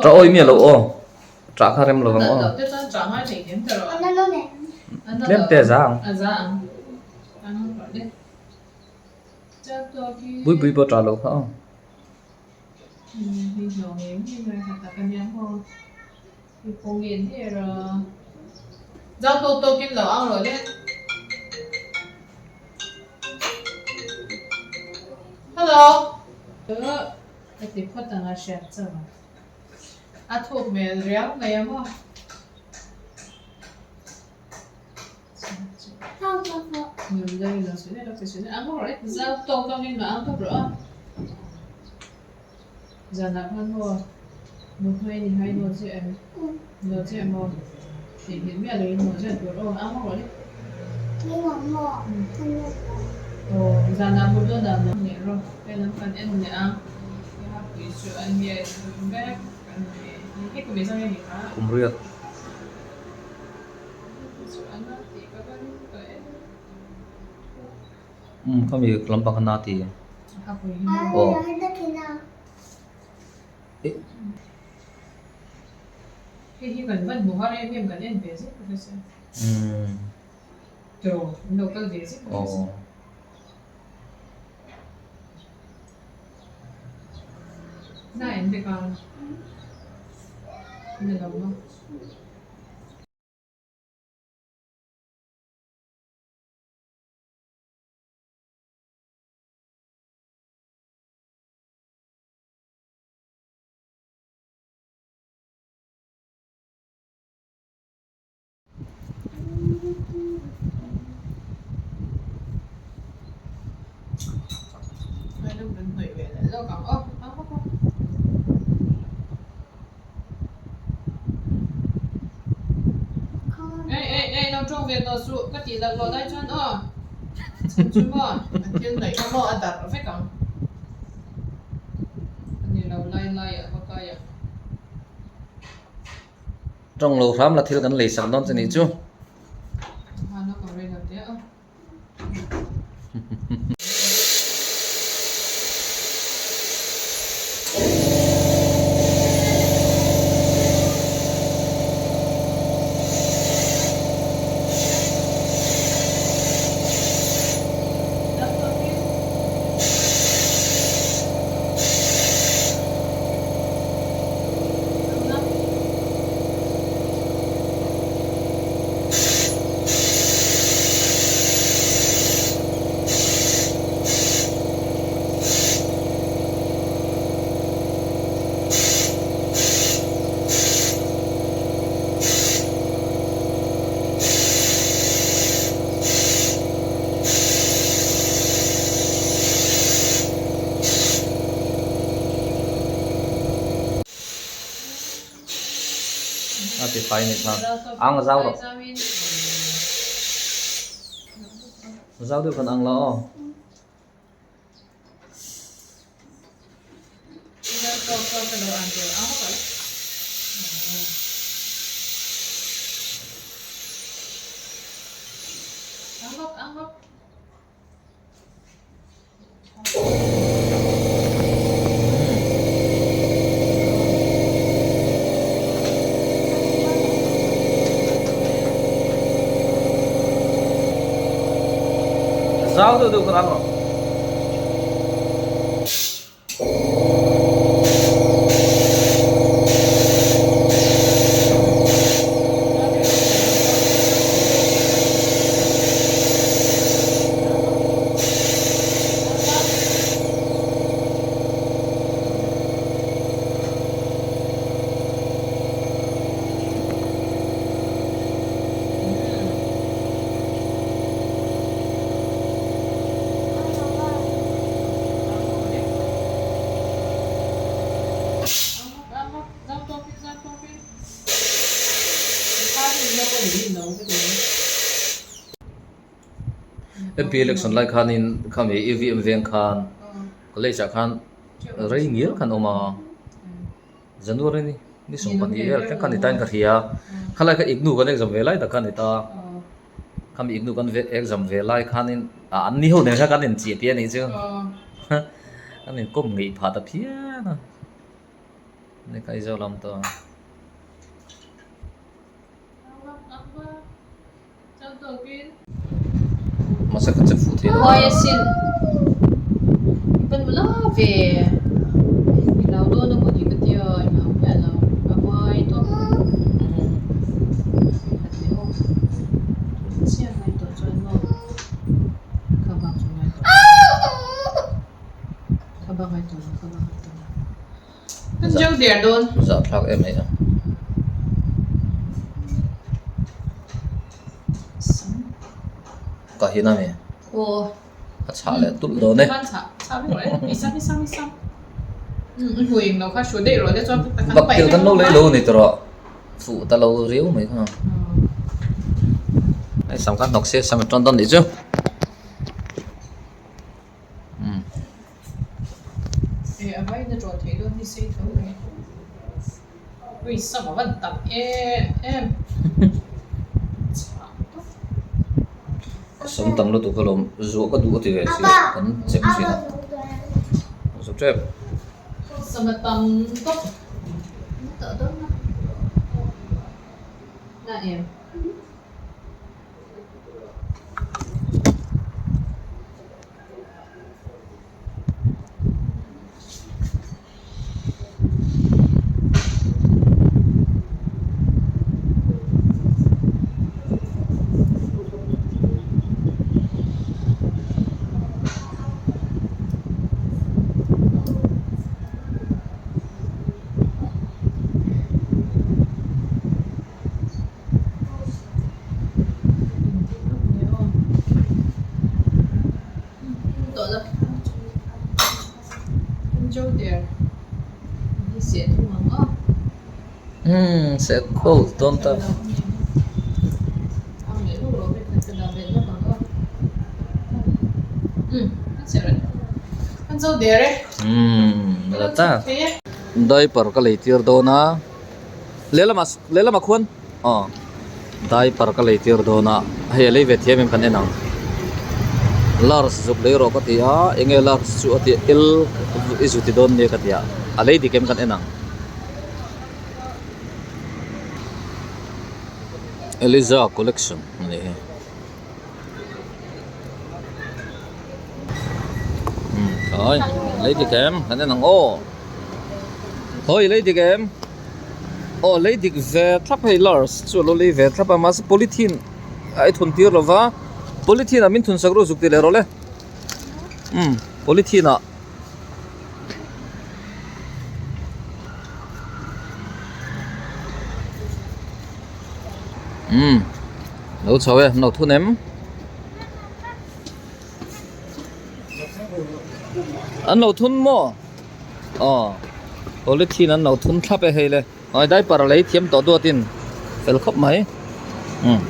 Ṭah awih miah loh aw, ṭah kha rem lo vang aw. Tlem te a za ang. Bui bui pawh ṭah loh kha aw. Ka ti phawt ang a hriat chauh ang. A thuk hmel riau mai a maw? Zanah khan maw Nuhmei ni hai naw chiah em? Naw chiah maw? Theihnghilh miah loin naw chiah tur aw ang rawh le. Aw zanah mut dawn ah naw leh rawh. Hei lam kan en leh a, he hapui chu a nia vek a ni. Hei kum engzah nge ni kha? Kum riat. Umm khami lampang kha na ti. Aw. Umm. Aw. Tawng lo hram la thil kan lei sak dawn che nih chu. A ti fai ni kha ang a zau rawh zau deuh khan ang la aw. Zau deuh deuh khan ang rawh. MP election lai khanin khami EVM veng khan college ah khan rei ngial khan a awm a, January ni ni 12 vel thleng khan ni tain ka hria, khalai kha IGNOU kan exam ve lai tak kha a ni ta, khami IGNOU kan exam ve lai khanin ah an ni ho nen khan kan inchiah piah a nih chu, kan inkawm ngeih phah ta phian a, ni kha Aizawl a awm tawh a. Mahse ka che fuh thei lo a. Zahthlak em mai a. Ka hin a mi. A chhah leh tulh dawn e. Bakilh kan lo lei lo a ni tawh rawh. Fuh ta lo riau mai kha. Hei sam kha hnawk se sam a tawn dawn nih chu. A sam tam lutuk alawm zuah ka duh a ti ve si kan chem thin a zu tep. Umm seh khawl dawn ta. Umm la ta. Diaper ka lei tir dawn a. Lehlamah lehlamah khuan aw diaper ka lei tir dawn a hei a lei ve thiam em kan en ang large zuk lei rawh ka ti a eng nge large chu a tih L i zu ti dawn nia ka ti a a lei dik em kan en ang Eliza collection a nih hi umm thlai lei dik em kan en ang aw hawi lei dik em. Aw lei dik ve thlap hei large chu a lo lei ve thlap a mahse polythene a i thun tir lo va polythene ah min thun sak ru zuk ti leh rawh le umm polythene ah umm lo chho e no thun em an lo thun maw. Aw polythene an lo thun thlap e hei le awi diaper a lei thiam tawh duatin fel khawp mai umm.